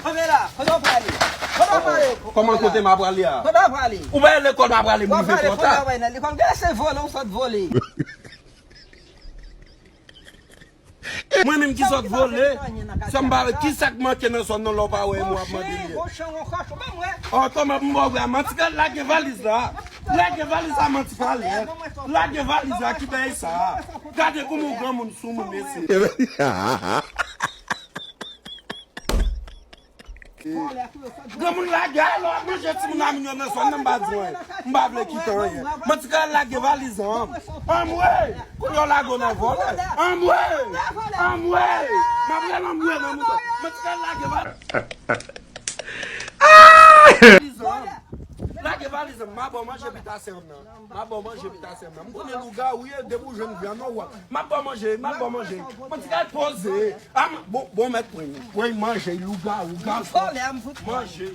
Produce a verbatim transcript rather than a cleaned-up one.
Anbe la, kote w prale? Kote w prale? Kòman kote m ap prale a? Kote w prale? Ou pa lekòl m ap prale, m rive twò ta. Lekòl gen se vole, ou sot vole. Mwen menm ki sot vole, sa m pa wè ki sa k manke nan zòn nan lè w pa wè m w ap mande li. Ò, kòman m ba w vre a? Manti ka lage valiz la. Lage valiz la, manti ka lè. Lage valiz la, ki bagay sa? Gade kòman yon granmoun sou moun, mesye. Granmoun lage, alò ap manje timoun a minyon nan zòn nan, m pa di anyen. M pa vle kite anyen. Manti ka lage valiz an. Anmwey! Kounye a w lage w nan vòlè. Anmwey! Anmwey! M ap rele anmwey nan mouton. Manti ka lage valiz an. Lage valiz an, m a ba w manje pita sè m nan. M ap ba w manje pita sè m nan. M konnen lougawou ye, depi w jwenn vyann nan w ap. M ap ba w manje, m ap ba w manje. Manti ka poze. A, m, bon, bon, mèt pran. Pran manje, lougawou, gafon. Manje.